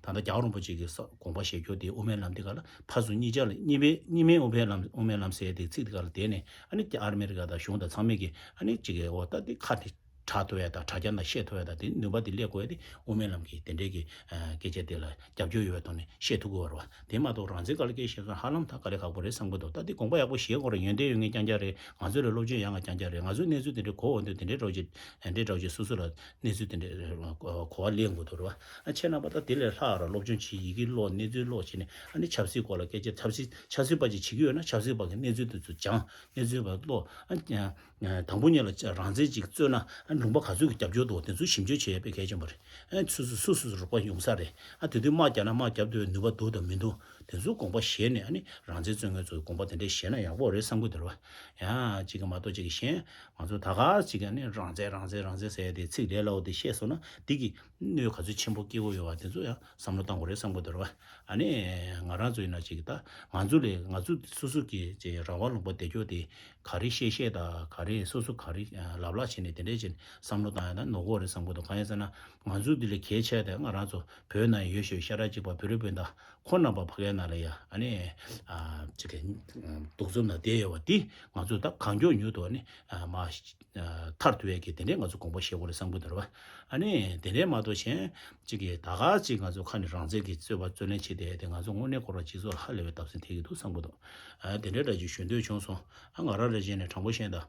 ད་ལྟ་རྒྱལ་བ་རིན་པོ་ཆེ་གི་ས་དགོངས་པ་བཞེས་རྒྱུ་དེ་དབུ་མའི་ལམ་དེ་ག་ལ་ཕར་ཚུར་གཉིས་ཆ་ལ་གཉིས་པའི་གཉིས་སྨན་དབུ་མའི་ལམ། དབུ་མའི་ལམ་ཟེར་དེ་ཚིག་དེ་ག་ལ་བསྡད་ནས། ཨ་ནི་ཨ་མེ་རི་ཀ་དང་གཞུང་དང་ཚང་མས་ཀྱི་ཨ་ནི་ཅིག་གི་འོ་ད་དེ་ཁ་དེ་གྲགས་ཐུབ་ཡ་དང་དྲ་རྒྱ་ནང་བཤད་ཐུབ་ཡ་དང་དེ་ནུས་པ་དེ་སླེབས་དགོས་ཡ་དེ་དབུ་མའི་ལམ་གྱི་དེ་འདྲའི་གི་ཨ་སྐད་ཆ་དེ་ལ་རྒྱབ་སྐྱོར་ཡོད་པའི་ཐོག་ནས་བཤད་ཐུབ་དགོས་པ་རེད་བ། དེ་མ་གཏོགས་རང་བཙན་སྒང་ལ་སྐད་བཤད་ས་ཧ་ལམ་ད་དཀའ་ལས་ཁག་པོ་རེད་བསམ་གྱི་འདུག་ད་དེ་དགོངས་པ་ཡག་པོ་བཞེས་དགོས་རེད། ཡོན་ཏན་ཡོད་མཁན་རྐྱང་རྐྱང་རེད། ང་ཚོ་ལས་སློབ་སྦྱོང་ཡག་མཁན་རྐྱང་རྐྱང་རེད། ང་ཚོའི་གནས་ཚུལ་དེ་འདྲའི་གོ་འོང་དུས་དེ་འདྲའི་རོགས་བྱེད། དེ་འདྲའི་རོགས་བྱེད། སོ་སོ་ལ་གནས་ཚུལ་དེ་འདྲའི་གོ་བ་ལེན་དགོས་འདུག་རེད་བ། ཨ་ཁྱེད་རྣམ་པ་ད་དེ་ལས་ལྷག་ར་སློབ་སྦྱོང་བྱེད། ཡི་གེ་ཀློག་གནས་ཚུལ་ཀློག་བྱས་ནས་ཨ་ནི་ཆབ་སྲིད་སྐོར་ལ་སྐད་ཆ། ཆབ་སྲིད་ཆབ་སྲིད་པ་ཅིག་བྱེད་ཀྱི་ཡོད་ན་ཆབ་སྲིད་པ་གི་གནས་ཚུལ་དེ་ཚོ་སྦྱང་། གནས་ཚུལ་པ་ཀློག་ཨ་དང་པོ་ཉིད་ལ་རང་བཙན་ཅིག་རྩོད་ན་ཨ་ལུང་པ་ག་ཚོད་ཀྱི་རྒྱབ་སྐྱོར་འདུག་དེ་ཚོ་ཞིབ་འཇུག་བྱེད་ཡས་དཔེ་གལ་ཆེན་པོ་རེད། ཨ་སོ་སོ་སོ་སོ་རོགས་པ་ཡོང་ས་རེད། ཨ་དེ་དུས་དམག་རྒྱག་ན་དམག་རྒྱབ་ཐུབ་པའི་ནུས་པ་འདུག་དང་མི་འདུག་དེ་ཚོ་དགོངས་པ་བཞེས་ནས་ཨ་ནི་རང་བཙན་རྩོད་མཁན་ཚོ་དགོངས་པ་དེ་འདྲས་བཞེས་ན་ཡག་པོ་རེད་བསམ་གྱི་འདུག་རེད་བ། ཡང་ཅིག་གི་མ་གཏོགས་ཅིག་གི་གཞན་ང་ཚོ་ད་ག་ཅིག་གི་ཨ་ནི་རང་བཙན་རང་བཙན་རང་བཙན་ཟེར་ཡ་དེ་ཚིག་ལས་སླ་བོ་དེ་བཤད་སོང་ན་དེ་གི་གནོད་ག་ཚོད་ཆེན་པོ་སྐྱེ་གི་ཡོད་པ་དེ་ཚོ་ཡང་བསམ་བློ་བཏང་དགོས་རེད་བསམ་གྱི་འདུག་རེད་བ། ཨ་ནི་ང་རང་ཚོ་ཡིན་ན་ཅིག་གི་ད་ང་ཚོ་ལས་ང་ཚོ་སོ་སོ་གི་ཅིག་རང་དབང་ལུང་པ་བསྡད་རྒྱུ་དེ་ག་རེ་བཤད་བཤད་དང་ག་རེ་སོ་སོ་ག་རེ་ལབ་ལབ་བྱས་ནས་དེ་འདྲས་བྱས་ནས་བསམ་བློ་བཏང་ཡ་ད་ནོར་གོ་རེད་བསམ་གྱི་འདུག་གང་ཡིན་ཟེར་ན་ང་ཚོ་འདི་ལས་གལ་ཆེ་དེ་ང་རང་ཚོ་བོད་ནང་ཡོད་ཤོས་ཤ་ཁྲག་གཅིག་པ་བོད་རིགས་སྤུན་ཟླ་ཁོ་རྣམ་པ་ཕ་གའི་ནང་ལ་ཡ་ཨ་ནི་ཨ་ཅིག་གི་གདུག་རྩུབ་ནང་བསྡད་ཡོད་པ་འདི་ང་ཚོ་ད་གང་མགྱོགས་མྱུར་དུ་ཨ་ནི་ཨ་མ་ཨ་ཐར་ཐུབ་ཡས་ཀྱི་དེ་འདྲའི་ང་ཚོ་དགོངས་པ་བཞེས་དགོས་རེད་བསམ་གྱི་འདུག་རེད་བ། ཨ་ནི་དེ་འདྲའི་མ་གཏོགས་གཞན་ཅིག་གི་ད་ག་ཅིག་ང་ཚོ་ཁ་ནས་རང་བཙན་གྱི་རྩོད་པ་རྩོད་ལེན་བྱེད་བསྡད་ཡས་དེ་ང་ཚོ་དངོས་གནས་ཁོ་རང་སྤྱི་ཚོགས་ལ་ཧ་ལས་པའི་བརྡབ་གསིག་ཐེབས་ཀྱི་འདུག་བསམ་གྱི་འདུག་ཨ་དེ་འདྲའི་འདྲ་ཅིག་ཞུ་འདོད་བྱུང་སོང་། ཨ་ང་རང་རེ་བཞིན་ནས་དྲང་པོ་བཤད་ད།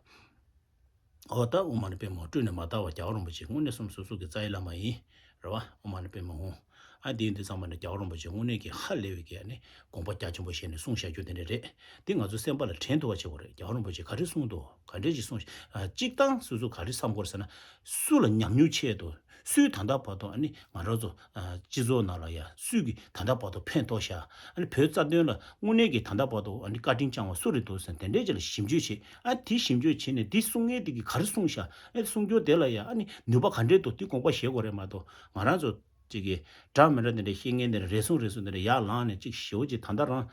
འོ་ད་ཨོཾ་མ་ཎི་པདྨེ་ཧཱུྃ། སྤྲོས་ནས་མ་དག་པ་རྒྱལ་བ་རིན་པོ་ཆེ་དངོས་གནས་སོ་སོ་སོ་གི་རྩ་བའི་བླ་མ་ཡིན། རེད་བ། ཨོཾ་མ་ཎི་པདྨེ་ཧཱུྃ། ཨ་དེ་ཡིན་དུས་ཙམ་པ་ནས་རྒྱལ་བ་རིན་པོ་ཆེ་དངོས་གནས་ཀྱི་ཧ་ལས་པའི་གི་ཨ་ནི་དགོངས་པ་རྒྱ་ཆེན་པོ་བཞེས་ནས་གསུངས་བཞག་རྒྱུ་དེ་འདྲ་རེད། དེ་ང་ཚོ་སེམས་པ་ལ་དྲན་ཐུབ་པ་བྱེད་དགོས་རེད། རྒྱལ་བ་རིན་པོ་ཆེ་ག་རེ་གསུངས་འདུག་ག་འདྲས་ཅིག་གསུངས། ཨ་གཅིག་དང་སོ་སོ་ག་རེ་བསམ་དགོས་རེད་ཟེར་ན། སུ་ལ་ཉམས་མྱོང་ཆེ་འདུག་སུས་ད་ལྟ་བར་དུ་ཨ་ནི་ང་རང་ཚོ་ཨ་སྤྱི་ཚོགས་ནང་ལ་ཡ་སུས་ཀྱིས་ད་ལྟ་བར་དུ་ཕན་ཐོགས་ཤག་ཨ་ནི་བོད་རྩ་དོན་ལ་དངོས་གནས་ཀྱི་ད་ལྟ་བར་དུ་ཨ་ནི་བཀའ་དྲིན་བསྐྱངས་པ་སུ་རེད་འདུག་ཟེར་དེ་འདྲས་ཅིག་ལ་ཞིབ་འཇུག་བྱེད། ཨ་དེ་ཞིབ་འཇུག་བྱེད་ནས་དེ་གསུང་མཁན་དེ་གིས་ག་རེ་གསུངས་ཤག་ཨ་གསུང་རྒྱུ་དེ་ལ་ཡ་ཨ་ནི་ནུས་པ་ག་འདྲས་འདུག་དེ་དགོངས་པ་བཞེས་དགོས་རེད་མ་གཏོགས། ང་རང་ཚོ་ཅིག་གིས་འདྲ་མི་འདྲ་དེ་འདྲ་བཤད་མཁན་དེ་འདྲ་རེ་ཟུང་རེ་ཟུང་དེ་འདྲ་ཡར་ལངས་ནས་ཅིག་ཞེ་པོ་ཅིག་ད་ལྟ་རང་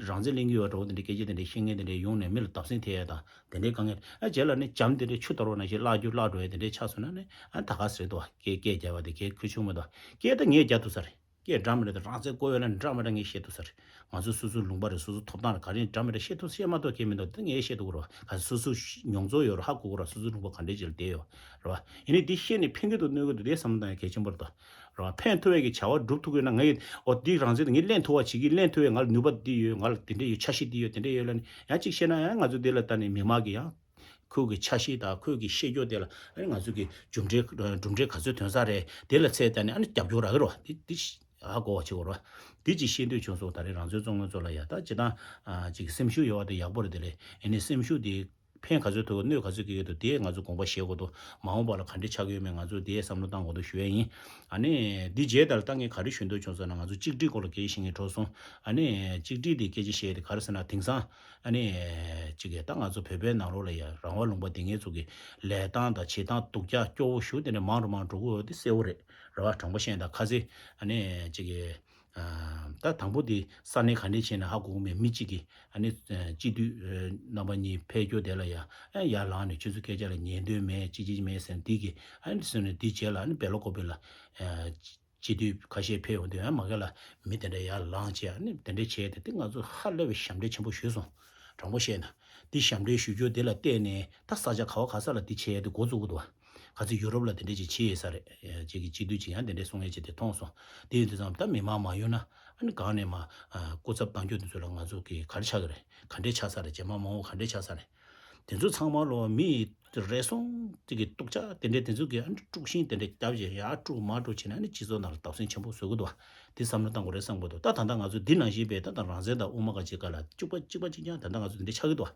རང་བཙན་ལེན་གྱི་ཡོད་འགྲོ་དེ་འདྲ་སྐད་ཆ་དེ་འདྲ་བཤད་མཁན་དེ་འདྲ་ཡོང་ནས་མི་ལ་བརྡབ་གསིག་ཐེབས་ཡ་དང་དེ་འདྲའི་དཀའ་ངལ། ཨ་རྗེས་ལ་ནི་བྱམས་དེ་འདྲའི་ཆུ་དར་བ་ནང་བཞིན་བརླག་རྒྱུ་བརླག་འགྲོ་ཡ་དེ་འདྲའི་ཆགས་སོང་ན་ནི་ཨ་ད་ག་ཟེར་དོ་སྐད་སྐད་རྒྱབ་པ་དེ་སྐད་ཁུ་ཆུང་མི་འདུག་སྐད་ད་ངས་རྒྱག་ཐུབ་ས་རེད། སྐད་འདྲ་མི་འདྲ་དང་རང་བཙན་དགོས་ཡོད་ན་འདྲ་མི་འདྲ་ངས་བཤད་ཐུབ་ས་རེད། ང་ཚོ་སོ་སོའི་ལུང་པ་རེད། སོ་སོའི་ཐོབ་ཐང་རེད། ག་རེ་འདྲ་མི་འདྲ་བཤད་ཐུབ་བཤད་མ་ཐུབ་ཁྱད་མི་འདུག་ད་ངས་བཤད་ཐུབ་ཀྱི་རེད་བ། ག་ཚོད་སོ་སོ་མྱོང་ཚོར་ཡོད་རེད། ཧ་གོ་གི་རེད། སོ་སོའི་ལུང་པ་ག་འདྲས་ཅིག་ལ་བསྡད་ཡོད་རེད་བ། ཡིན་ནའི་འདི་བཤད་ནས་ཕན་གི་འདུག་གནོད་གི་འདུག་དེ་བསམ་བློ་བཏང་ཡ་གལ་ཆེན་པོ་རེད་ད། རེད་བ། ཕན་ཐོགས་ཡས་ཀྱི་བྱ་བ་སྒྲུབ་ཐུབ་ཀྱི་ཡོད་ན་ང་ཡི་འོ་འདི་རང་བཙན་དེ་ངས་ལེན་ཐུབ་པ་བྱེད་ཀྱི། ལེན་ཐུབ་ཡས་ང་ལ་ནུས་པ་འདི་ཡོད། ང་ལ་དེ་འདྲས་ཡོད། འཆར་གཞི་འདི་ཡོད། དེ་འདྲས་ཡོད་ལབ་ནས་ཡང་གཅིག་བཤད་ན་ཡང་ང་ཚོ་འདི་ལ་ལྟ་ནས་མི་མང་གི་ཡང་ཁོས་ཀྱི་འཆར་གཞི་དང་ཁོས་ཀྱི་བཤད་རྒྱུ་དེ་ལ་ཨ་ནི་ང་ཚོ་གི་གྲུབ་འབྲས་གྲུབ་འབྲས་ག་ཚོད་ཐོན་ས་རེད། དེ་ལ་ཚད་ལྟ་ནས་ཨ་ནི་རྒྱབ་སྐྱོར་རག་གི་རེད་བ། དེ་དེ་ཧ་གོ་བ་བྱེད་དགོས་རེད་བ། དེ་ཅིག་ཤེས་འདོད་བྱུང་སོང་། ད་རེས་རང་བཙན་རྩོད་མཁན་ཚོ་ལ་ཡ་ད་ཅི་ད་ཅིག་སེམས་ཤུགས་ཡོད་བ་དེ་ཡག་པོ་རེད། དེ་ལས་ཨ་ནི་སེམས་ཤུགས་དེ། ཕན་ག་ཚོད་ཐོགས་གནོད་ག་ཚོད་སྐྱེལ་གྱི་འདུག་དེ་ང་ཚོ་དགོངས་པ་བཞེས་དགོས་འདུག་མ་འོངས་པ་ལ་ག་འདྲ་ཆགས་ཀྱི་ཡོད་མེད་ང་ཚོས་དེ་བསམ་བློ་བཏང་དགོས་འདུག་ཞུ་ཡས་ཡིན། ཨ་ནི་འདི་རྗེས་ལྟར་ད་ངས་ག་རེ་ཞུ་འདོད་བྱུང་ཟེར་ན། ང་ཚོ་གཅིག་སྒྲིལ་སྐོར་ལ་སྐད་ཆ་བཤད་མཁན་འགྲོ་སོང་། ཨ་ནི་གཅིག་སྒྲིལ་དེ་སྐད་ཆ་བཤད་དེ་ག་རེ་ཟེར་ན། དེང་སང་ཨ་ནི་གཅིག་གིས་ད་ང་ཚོ་བོད་པའི་ནང་ལོགས་ལ་ཡ་རང་དབང་ལུང་པ་དེ་ངེད་ཚོ་གི་ལས་སྟངས་དང་བྱེད་སྟངས་སྡུག་ཅག་སྐྱོ་བོ་ཞེ་དྲག་དེ་འདྲ་མང་རུ་མང་འགྲོ་གི་ཡོད་དེ་གསལ་བོ་རེད། རེད་བ། དྲང་པོ་བཤད་ན་ད་ཁ་སང་ཨ་ནི་གཅིག་གིས། ད་དང་པོ་དེ་ས་གནས་ག་འདྲས་བྱས་ན་ཧ་གོ་གི་མེད། མི་གཅིག་གིས་ཨ་ནི་སྤྱི་འཐུས་རྣམ་པ་གཉིས་ཕེབས་རྒྱུ་དེ་ལ་ཡ་ཡར་ལངས་ནས་ཁྱོད་ཚོ་སྐད་ཆ་ལ་ཉན་འདོད་མེད། ཅི་ཅི་མེད་ཟེར་ནས་དེ་གི་ཨ་ནི་སོང་ནས་དེ་རྗེས་ལ་ཨ་ནི་སྦེ་ལ་ཀོ་པེ་ལ་སྤྱི་འཐུས་ཁ་ཤས་ཕེབས་ཡོང་དུས་ཨ་མ་གི་ལ་མི་དེ་འདྲ་ཡར་ལངས་བྱས་ཨ་ནི་དེ་འདྲས་བྱས་ཏེ་དེ་ང་ཚོ་ཧ་ལས་པའི་ཞབས་འདྲེན་ཆེན་པོ་ཞུས་སོང་། དྲང་པོ་བཤད་ན་དེ་ཞབས་འདྲེན་ཞུ་རྒྱུ་དེ་ལ་བལྟས་ནས་ད་ས་ཆ་ག་བ་ག་ས་ལ་དེ་བྱས་ཏེ་འགོ་བཙུགས་ཀྱི་འདུག་བ། ག་ཚོད་ཡུ་རོབ་ལ་དེ་འདྲས་ཅིག་བྱས་ཡོད་ས་རེད། ཅིག་གི་སྤྱི་འཐུས་ཅིག་ཡང་དེ་འདྲས་གསུང་ཡས་ཅིག་དེ་མཐོང་སོང་། དེ་ཡིན་དུས་ཙམ་ད་མི་མང་མ་ཡོང་ན་ཨ་ནི་གང་ནས་མ་སྐུ་ཚབ་གཏང་རྒྱུ་དེ་ཚོ་ལ་ང་ཚོ་གི་ག་རེ་ཆགས་ཀྱི་རེད། ག་འདྲས་ཆགས་ས་རེད། རྗེས་མ་མ་འོངས་ག་འདྲས་ཆགས་ས་རེད། དེ་ཚོ་ཚང་མ་ལོ་མི་རེ་ཟུང་ཅིག་གི་སྡུག་ཅག་དེ་འདྲས་དེ་ཚོ་གི་ཨ་ནི་དཀྲུག་ཤིང་དེ་འདྲས་བརྒྱབ་བྱས་ཡར་དཀྲུག་མར་དཀྲུག་བྱས་ན་ཨ་ནི་སྤྱི་ཚོགས་ནང་ལ་བརྡབ་གསིག་ཆེན་པོ་བཟོ་གི་འདུག་བ། དེ་བསམ་བློ་གཏང་དགོས་རེད་བསམ་གི་འདུག་ད་ད་ལྟ་ང་ཚོ་འདི་ནང་བཞིན་པའི་ད་ལྟ་རང་བཙན་དང་དབུ་མ་ག་ཅིག་ག་ལ་གཅིག་པ་གཅིག་རྐྱང་ད་ལྟ་ང་ཚོ་འདི་འདྲས་ཆགས་ཀྱི་འདུག་བ།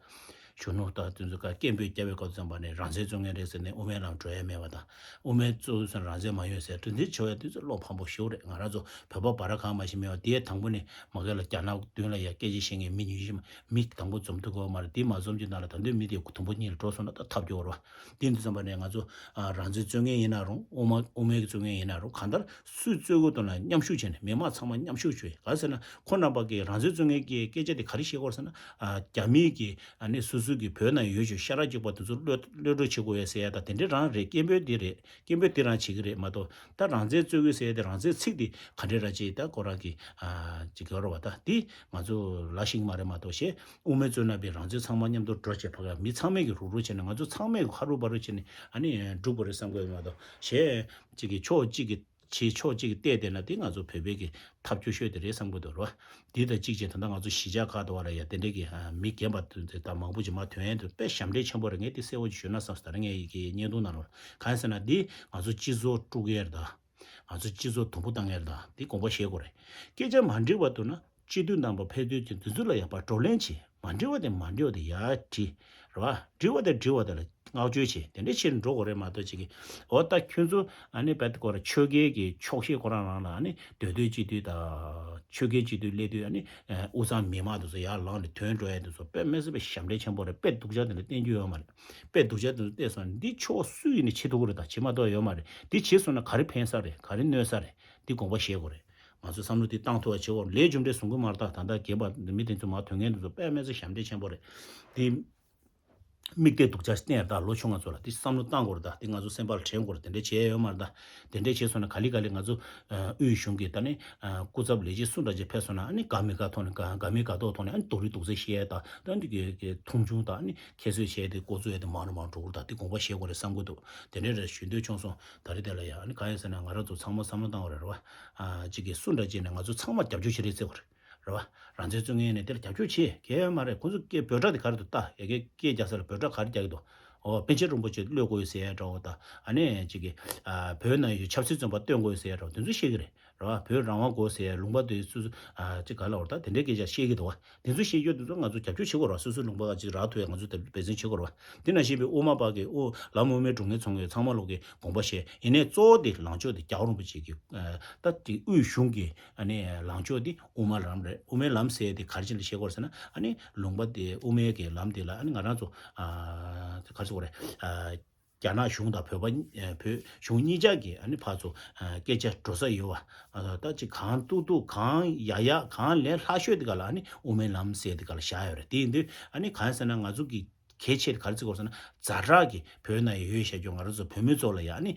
གཞོན་ནུ་དང་དེ་ཚོ་ག་སྐད་འབོད་རྒྱབ་པའི་སྐབས་ཙམ་པ་ནས་རང་བཙན་རྩོད་མཁན་རེད་ཟེར་ནས་དབུ་མའི་ལམ་འགྲོ་ཡ་མེད་པ་དང་། དབུ་མའི་གཙོ་བོ་ཚོ་རང་བཙན་མ་ཡོད་ཟེར་དེ་འདྲ་བྱེད་ཡ་དེ་ཚོ་བློ་ཕམ་པོ་ཞེ་པོ་རེད། ང་རང་ཚོ་བོད་པ་འབའ་ར་གང་མ་ཞིག་མེད་པ་དེའི་དང་པོ་ནས་མ་གི་ལ་རྒྱ་ནག་མདུན་ལ་ཡ་སྐད་ཆ་བཤད་མཁན་མི་ཉུང་ཤས་མ་མི་དང་པོ་འཛོམས་ཐུབ་ཀྱི་ཡོད་མ་རེད། དེ་མ་འཛོམས་ཀྱི་ནང་ལ་ད་དུང་མི་དེ་དུམ་བུ་གཉིས་ལ་འགྲོ་སོང་ན་ད་ཐབས་སྐྱོ་བོ་རེད་བ། དེ་འདི་ཙམ་པ་ནས་ང་ཚོ་ཨ་རང་བཙན་རྩོད་མཁན་ཡིན་ན་རུང་དབུ་མ་དབུ་མའི་རྩོད་མཁན་ཡིན་ན་རུང་གང་ལྟར་སུས་རྩོད་དགོས་འདུག་ན་མཉམ་ཞུགས་བྱས་ནས་མི་མང་ཚང་མ་མཉམ་ཞུགས་བྱོས། ག་རེ་ཟེར་ན་ཁོ་རྣམ་པ་གིས་རང་བཙན་རྩོད་མཁན་གྱི་སྐད་ཆ་དེ་ག་རེ་བཤད་ཀྱི་ཡོད་རེད་ཟེར་ན། ཨ་རྒྱ་མིའི་གི་ཨ་ནི་སོ་སོ་གི་བོད་ནང་ཡོད་ཅོག་ཤ་ར་གཅིག་པ་དེ་ཚོ་གློད་གློད་གྲོལ་བྱེད་དགོས་ཡ་ཟེར་ཡ་ད་དེ་འདྲ་རང་རེད། སྐད་འབོད་དེ་རེད། སྐད་འབོད་དེ་རང་བྱེད་ཀྱི་རེད་མ་གཏོགས་ད་རང་བཙན་རྩོད་དགོས་ཟེར་ཡ་དེ་རང་བཙན་ཚིག་དེ་ག་འདྲས་ར་ཅིག་ད་ཁོ་རང་གི་ཨ་ཅིག་ཡོད་རེད་བ། ད་དེ་ང་ཚོ་ལ་ཤེས་ཀྱི་མ་རེད་མ་གཏོགས་ཞེས་དབུ་མའི་གཙོ་ན་པའི་རང་བཙན་ཚང་མ་མཉམ་དུ་འགྲོ་བྱེད་ཕ་ག་མི་ཚང་མས་ཀྱི་རུག་རུག་བྱས་ནས་ང་ཚོ་ཚང་མས་ཀྱི་ཧ་རུ་བ་རུ་བྱས་ནས་ཨ་ནི་འགྲུབ་དགོས་རེད་བསམ་གྱི་ཡོད་མ་གཏོགས་ཞེས་ཅིག་གི་ཕྱོགས་གཅིག་གི་ཆེས་ཕྱོགས་གཅིག་གི་བལྟས་བསྡད་ན་དེ་ང་ཚོ་བོད་པའི་གི་ཐབས་སྐྱོ་ཤོས་དེ་རེད་བསམ་གྱི་འདུག་རེད་བ། དེ་དང་གཅིག་བྱས་ད་ལྟ་ང་ཚོ་གཞིས་ཆགས་ཁག་ཏུ་བ་ལ་ཡ་དེ་འདྲས་ཀྱི་ཨ་མི་རྒན་པ་དེ་ད་མང་པོ་ཅིག་མར་ཐོན་ཡས་འདུག་དཔེ་ཞབས་འདྲེན་ཆེན་པོ་རེད། ངས་དེ་གསལ་བོ་ཅིག་ཞུས་ན་བསམ་སོང་། ད་རེས་ངས་ཡི་གེ་བརྙན་ཐུང་ནང་ལ་གང་ཡིན་ཟེར་ན་འདི་ང་ཚོ་སྤྱི་ཚོགས་དཀྲུག་ཡས་རེད་ད། ང་ཚོ་སྤྱི་ཚོགས་དུམ་བུ་བཏང་ཡས་རེད་ད། འདི་དགོངས་པ་བཞེས་དགོས་རེད། སྐད་ཆ་མ་འགྲིག་པ་འདུག་ན་སྤྱི་འཐུས་རྣམ་པ་ཕེབས་དུས་ཀྱི་འདི་ཚོ་ལ་ཡག་པ་བགྲོ་གླེང་བྱེད། མ་འགྲིག་པ་དེ་མ་འགྲིག་པ་དེ་ཡར་དྲི། རེད་བ། འགྲིག་པ་དེ་འགྲིག་པ་དེ་ལ་བསྔགས་བརྗོད་བྱེད། དེ་འདྲ་བྱེད་འགྲོ་དགོས་རེད་མ་གཏོགས་ཅིག་གི་འོ་ད་ཁྱོད་ཚོ་ཨ་ནི་བེད་ཀོ་ར་ཆོལ་ཁའི་གི་ཕྱོགས་ཞེན་ཁོ་རང་རང་ལ་ཨ་ནི་མདོ་སྟོད་སྤྱི་འཐུས་དང་ཆོལ་ཁའི་སྤྱི་འཐུས་སླེབས་དུས་ཨ་ནི་དབུས་གཙང་མི་མང་དེ་ཚོ་ཡར་ལངས་ནས་ཐོན་འགྲོ་ཡ་དེ་ཚོ་དཔེ་མི་སྲིད་པའི་ཞབས་འདྲེན་ཆེན་པོ་རེད། དཔེ་སྡུག་ཅག་དེ་འདྲ་བསྟན་རྒྱུ་ཡོད་མ་རེད། དཔེ་སྡུག་ཅག་དེ་ཚོ་བལྟས་སོང་ན་འདི་ཕྱོགས་སུ་ཡིན་ནས་བྱེད་ཐུབ་ཀྱི་རེད་ད། བྱེད་མ་ཐུབ་ཡ་ཡོད་མ་རེད། འདི་བྱེད་སོང་ན་ག་རེ་ཕན་ས་རེད། ག་རེ་གནོད་ས་རེད། འདི་དགོངས་པ་བཞེས་དགོས་རེད། ང་ཚོས་བསམ་བློ་འདི་བཏང་ཐུབ་པ་བྱེད་དགོས་རེད། ལས་རྒྱུ་འབྲས་བཟུང་གི་མ་རེད་ད། ད་ལྟ་རྒན་པ་མི་དེ་ཚོ་མར་ཐོན་མཁན་དེ་ཚོ་དཔེ་མི་སྲིད་ཞབས་འདྲེན་ཆེན་པོ་རེད། འདི་དམིགས་གཏད་སྡུག་ཅག་བསྟན་ཡ་ད་ལོ་ཆུང་ང་ཚོ་ལ་འདི་བསམ་བློ་བཏང་དགོས་རེད་ད། འདི་ང་ཚོ་སེམས་པ་ལ་དྲན་དགོས་རེད། དེ་འདྲ་བྱས་ཡོད་མ་རེད་ད། དེ་འདྲ་བྱས་སོང་ན་ག་ལེ་ག་ལེ་ང་ཚོ་ཨ་དབུས་གཞུང་གི་ད་ནི་ཨ་སྐུ་ཚབ་ལས་བྱེད་སུ་འདྲ་ཅིག་ཕེབས་སོང་ན་ཨ་ནི་དགའ་མི་དགའ་ཐོག་ནས་དགའ་དགའ་མི་དགའ་ཐོག་ཐོག་ནས་ཨ་ནི་སྡུག་རུས་སྡུག་ཚད་བཤད་ཡ་ད། ད་འདི་གི་གི་མཐོང་ཆུང་ད་ཨ་ནི་ཁྱད་གསོད་བྱས་ཏེ་ལྐོག་འཛུལ་ཡས་དེ་མང་རུ་མང་རུ་འགྲོ་གི་རེད་ད། དེ་དགོངས་པ་བཞེས་དགོས་རེད་བསམ་གྱི་འདུག་དེ་འདྲ་རེད། ཞུ་འདོད་བྱུང་སོང་། ད་རེས་དེ་ལ་ཡ་ཨ་ནི་གང་ཡིན་ཟེར་ན་ང་རང་ཚོ་ཚང་མ་བསམ་བློ་བཏང་དགོས་རེད་བ། ཨ་གཅིག་གིས་སུ་འདྲ་གཅིག་ནས་ང་ཚོ་ཚང་མ་རྒྱབ་སྐྱོར་བྱེད་རེས་བརྩི་དགོས་རེད། རེད་བ། རང་བཙན་རྩོད་མཁན་ནས་དེ་ལ་རྒྱབ་སྐྱོར་བྱེད་གལ་ཡོད་མ་རེད། ཁོང་ཚོ་སྐད་འབོད་སྒྲ་དེ་ག་རེ་འདུག་ལྟ། ཡ་གི་སྐད་རྒྱག་ས་ལ་འབོད་སྒྲ་ག་རེ་རྒྱག་གི་འདུག་ཨོ་པཎ་ཆེན་རིན་པོ་ཆེ་གློད་དགོས་ཟེར་ཡ་འདྲ་བོ་ད། ཨ་ནི་གཅིག་གིས་ཨ་བོད་ནང་ཡོད་ཆབ་སྲིད་བཙོན་པ་བཏོན་དགོས་ཟེར་ཡ་འདྲ་བོ་དེ་ཚོ་བཤད་གི་རེད། རེད་བ། བོད་རང་དབང་དགོས་ཟེར་ལུང་པ་དེ་སོ་སོ་ཨ་ཅིག་ག་ལ་བར་ད་དེ་འདྲའི་སྐད་ཆ་བཤད་ཀྱི་འདུག་བ། དེ་ཚོ་བཤད་རྒྱུ་དེ་ཚོ་ང་ཚོ་རྒྱབ་སྐྱོར་བྱེད་དགོས་རེད་བ། སོ་སོའི་ལུང་པ་ག་ཅིག་རག་ཐུབ་ཡ་ང་ཚོ་དེ་འབད་བརྩོན་བྱེད་དགོས་རེད་བ། དེ་ནང་བཞིན་པའི་དབུ་མ་པ་གི་དབུ་ལམ་དབུ་མའི་སྒྲུབ་ངེས་ཚོགས་ངེས་ཚང་མ་ལོག་གི་དགོངས་པ་བཞེས་ཡིན་ནའི་གཙོ་བོ་དེ་ལངས་ཕྱོགས་དེ་རྒྱལ་བ་རིན་པོ་ཆེ་གི་ད་དེ་དབུས་གཞུང་གི་ཨ་ནི་ལངས་ཕྱོགས་དེ་དབུ་མ་ལམ་རེད། དབུ་མའི་ལམ་ཟེར་དེ་ག་རེ་བྱས་ནས་བཤད་དགོས་རེད་ཟེར་ན་ཨ་ནི་ལུང་པ་དེ་དབུ་མའི་གི་ལམ་དེ་ལ་ཨ་ནི་ང་རང་ཚོ་ཨ་ག་རེ་ཟེར་དགོས་རེད། ཨ་རྒྱ་ནག་གཞུང་དང་བོད་པ་ཨ་བོད་གཞུང་གཉིས་ཆ་གི་ཨ་ནི་ཕར་ཚུར་ཨ་སྐད་ཆ་འགྲོ་ས་ཡོད་བ། ཨ་ད་ཅིག་གང་ཏུག་ཏུག་གང་ཡག་ཡག་གང་ལས་སླ་ཤོས་དེ་ག་ལ་ཨ་ནི་དབུ་མའི་ལམ་ཟེར་དེ་ག་ལ་བཞག་ཡོད་རེད། དེ་ཡིན་དུས་ཨ་ནི་གང་ཡིན་ཟེར་ན་ང་ཚོ་གི་གལ་ཆེ་དེ་ག་རེ་བརྩི་དགོས་ཟེར་ན་ཛ་དྲག་གི་བོད་ནང་ཡོད་བཤད་རྒྱུ་ང་རང་ཚོ་བོད་མི་ཚོ་ལ་ཡ་ཨ་ནི་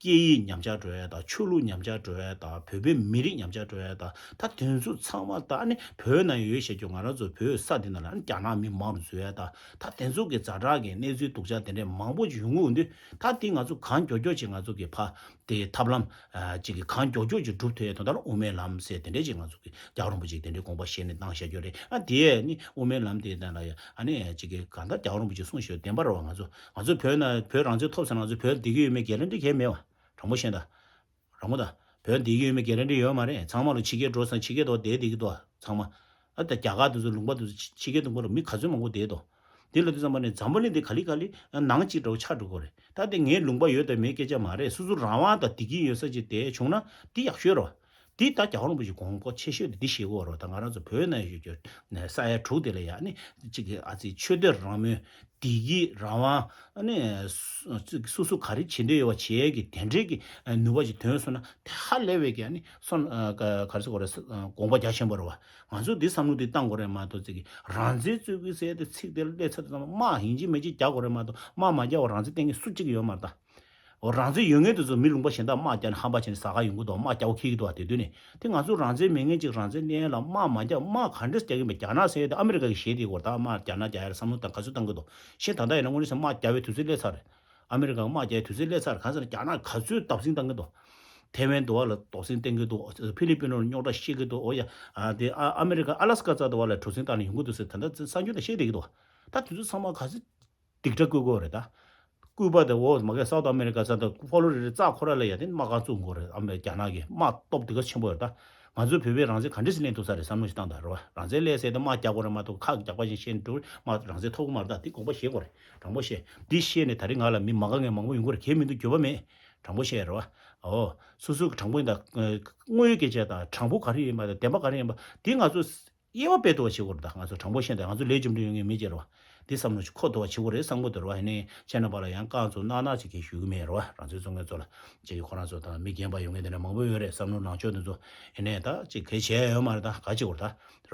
སྐད་ཡིག་ཉམས་ཆག་འགྲོ་ཡ་དང་ཆོས་ལུགས་ཉམས་ཆག་འགྲོ་ཡ་དང་བོད་པའི་མི་རིགས་ཉམས་ཆག་འགྲོ་ཡ་དང་ད་དེ་ཚོ་ཚང་མ་ད་ཨ་ནི་བོད་ནང་ཡོད་བཤད་རྒྱུ་ང་རང་ཚོ་བོད་ས་དེ་ནང་ལ་ཨ་ནི་རྒྱ་ནག་མི་མང་རུ་འཛུལ་ཡ་དང་ད་དེ་ཚོ་གི་ཛ་དྲག་གི་གནས་ཚུལ་སྡུག་ཅག་དེ་འདྲའི་མང་པོ་ཅིག་ཡོང་གི་ཡོང་དུས་ད་དེ་ང་ཚོ་གང་མགྱོགས་མགྱོགས་ཅིག་ང་ཚོ་གི་ཕ་དེ་ཐབས་ལམ་ཨ་གཅིག་གི་གང་མགྱོགས་མགྱོགས་ཅིག་སྒྲུབ་ཐུབ་ཡ་དོན་དག་ལ་དབུ་མའི་ལམ་ཟེར་དེ་འདྲས་ཅིག་ང་ཚོ་གི་རྒྱལ་བ་རིན་པོ་ཆེས་དེ་འདྲའི་དགོངས་པ་བཞེས་ནས་གནང་བཞག་རྒྱུ་རེད། ཨ་དེ་ནི་དབུ་མའི་ལམ་དེ་ནང་ལ་ཡ་ཨ་ནི་གཅིག་གི་གང་ལྟར་རྒྱལ་བ་རིན་པོ་ཆེས་གསུངས་བཞག་བདེན་པ་རེད་བ། ང་ཚོ་ང་ཚོ་བོད་ནང་བོད་རང་བཙན་ཐོབ་ཟེར་ན་ང་ཚོ་བོད་བསྡད་ཀྱི་ཡོད་མེད་གྷེ་རན་ཊི་གང་ཡང་མེད་བ། དྲང་པོ་བཤད་ན་ད། རང་མོ་ད། བོད་འདི་ཡོད་མེད་གྷེ་རན་ཊི་ཡོད་མ་རེད། ཚང་མ་ལ་ཕྱི་རྒྱལ་འགྲོ་སོང་ཕྱི་རྒྱལ་དུ་བསྡད་བསྡད་ཀྱི་འདུག་ཚང་མ། ཨ་ད་རྒྱ་གར་དེ་ཚོ་ལུང་པ་དེ་ཚོ་ཕྱི་རྒྱལ་དུ་མགོ་ལ་མི་ག་ཚོད་མང་པོ་བསྡད་འདུག་འདི་ལ་དུས་ཙམ་པ་ནས་འཛམ་བུ་གླིང་འདི་ག་ལེ་ག་ལེ་ནང་གཅིག་འདྲ་བོ་ཆགས་འགྲོ་གི་རེད། ད་དེ་ངའི་ལུང་པ་ཡོད་དང་མེད་སྐད་ཆ་མ་རེད། སོ་སོ་རང་དབང་དང་བདེ་སྐྱིད་ཡོད་ས་ཅིག་བསྡད་བྱུང་ན་འདི་ཡག་ཤོས་རེད། འདི་ད་རྒྱལ་བ་རིན་པོ་ཆེ་དགོངས་པ་ཆེ་ཤོས་དེ་འདི་བཞེས་དགོས་རེད། ད་ང་རང་ཚོ་བོད་ནང་ཡོད་རྒྱུ་ས་ཡ་དྲུག་དེ་ལ་ཡ་ནི་གཅིག་གི་ཨ་ཙི་ཆོས་དད་རང་མོས་བདེ་སྐྱིད་རང་དབང་ཨ་ནི་སོ་སོ་ག་རེ་བྱེད་འདོད་ཡོད་པ་བྱེད་ཡས་ཀྱི་དེ་འདྲས་ཀྱི་ནུས་པ་ཅིག་ཐོན་སོང་ན་དེ་ཧ་ལས་པའི་གི་ཨ་ནི་སོ་ག་རེ་ཟེར་དགོས་རེད། དགོངས་པ་རྒྱ་ཆེན་པོ་རེད་བ། ང་ཚོ་འདི་བསམ་བློ་འདི་བཏང་དགོས་རེད་མ་གཏོགས་ཅིག་གི་རང་བཙན་རྩོད་ཀྱི་ཟེར་ཏེ་ཚིག་དེ་སླེབས་ཚར་དུས་ཙམ་པ་དམག་ཡིན་གཅིག་མིན་གཅིག་རྒྱག་དགོས་རེད་མ་གཏོགས་དམག་མ་རྒྱག་པར་རང་བཙན་བསྟན་མཁན་སུ་གཅིག་ཡོད་མ་རེད་ད། འོ་རང་བཙན་ཡོད་མཁན་དེ་ཚོ་མི་ལུང་པ་གཞན་དག་དམག་རྒྱག་ནས་ཧམ་པ་བྱས་ནས་ཟ་ག་ཡོང་གི་འདུག་དམག་རྒྱག་པ་ཁྱེར་གྱི་འདུག་དེ་དུས་ནས་དེ་ང་ཚོ་རང་བཙན་མེད་མཁན་ཅིག་རང་བཙན་གནས་ལ་དམག་མ་རྒྱག་དམག་ག་འདྲས་རྒྱག་གི་མེད། རྒྱ་ནག་ཟེར་ཡ་དེ་ཨ་མི་རི་ཀ་གི་གཞས་དེ་སྐོར་ད་དམག་རྒྱ་ནག་རྒྱག་ཡ་ལ་བསམ་བློ་དང་ག་ཚོད་བཏང་གི་འདུག་ཤེས། ད་ལྟ་ཡིན་ན་དངོས་གནས་སེ་དམག་རྒྱག་པའི་དུས་ཚོད་སླེབས་ཚར་རེད། ཨ་མི་རི་ཀ་དམག་རྒྱག་པའི་དུས་ཚོད་སླེབས་ཚར་རེད། གང་ཟེར་ན་རྒྱ་ནག་ག་ཚོད་བརྡབ་གསིག་བཏང་གི་འདུག་ཐེ་ཝན་དུ་བ་ལ་དོགས་ཟོན་བསྟན་གྱི་འདུག་ཕི་ལི་པིན་རུ་རྙོག་དྲ་བཤད་ཀྱི་འདུག་འོ་ཡ། ཨ་དེ་ཨ་ཨ་མི་རི་ཀ་ཨ་ལ་སི་ཀ་རྩ་དུ་བ་ལ་གྲུ་གཟིངས་བཏང་ནས་ཡོང་གི་འདུག་ཟེར་ད་ལྟ་གསར་འགྱུར་ནང་བཤད་བསྡད་ཀྱི་འདུག་ད་དེ་ཚོ་ཚང་མ་ག་ཚོད་སྡིག་སྒྲ་བསྐུལ་དགོས་རེད་ད། ཀུ་པ་དང་འོ་མ་གི་སའུ་ཐི་ཨ་མི་རི་ཀ་ས་དང་ཧྥོ་ལོ་རི་རི་རྩ་ཁོ་ར་ལ་ཡ་དེ་དམག་སྒར་བཙུགས་དགོས་རེད། ཨ་མི་རྒྱ་ནག་གི་དམག་སྟོབས་དེ་ག་ཆེན་པོ་ཡོད་ད། ང་ཚོ་བོད་པའི་རང་བཙན་ག་འདྲས་སེ་ལེན་ཐུབ་ས་རེད་བསམ་བློ་ཞིག་བཏང་དང་རེད་བ། རང་བཙན་ལེན་ཟེར་ཏེ་དམག་རྒྱག་དགོས་རེད་མ་གཏོགས་ཁ་རྒྱག་པ་ཞིག་བཤད་འགྲོ་མ་རང་བཙན་ཐོབ་ཀྱི་མ་རེད། ད་དེ་དགོངས་པ་བཞེས་དགོས་རེད། དྲང་པོ་བཤད། འདི་བཤད་ནས་ད་རིང་ང་ལ་མི་མ་དགའ་མཁན་མང་པོ་ཡོང་གི་རེད། གལ་མི་འདུག་འགྱོད་པ་མེད། དྲང་པོ་བཤད་རེད་བ། ཨོ། སོ་སོ་གི་དྲང་པོ་ཡིན་ད། དངོས་ཡོད་སྐད་ཆ་དང་དྲང་པོ་ག་རེ་ཡིན་པ་དང་བདེན་པ་ག་རེ་ཡིན་པ་འདི་ང་ཚོ་དབྱེ་བ་སྤེལ་ཐུབ་པ་བྱེད་དགོས་རེད། ད་ང་ཚོ་དྲང་པོ་བཤད་ད་ང་ཚོ་ལས་རྒྱུ་འབྲས་ཡོང་མཁན་མི་བྱེད་རེད་བ། འདི་བསམ་བློ་ཞིག་འཁོར་ཐུབ་པ་བྱེད་དགོས་རེད་བསམ་གི་འདུག་རེད་བ། ཡིན་ནའི་ཁྱེད་རྣམ་པ་ལ་ཡང་རྐང་བཙུགས་གནང་གནང་ཅིག་གིས་ཞུ་གི་མེད་རེད་བ། རང་བཙན་བཙོང་མཁན་ཚོ་ལ་ཅིག་གིས་ཁོ་རང་ཚོ་དང་མི་རྒན་པ་ཡོང་མཁན་དེ་འདྲ་མང་པོ་ཡོད་རེད། བསམ་བློ་ནང་ཆོས་དེ་ཚོ་ཡིན་ནའི་ད་ཅིག་གལ་ཆེ་ཡ་ཡོད་མ་རེད། ད་ག་བྱེད་དགོས་རེད་ད།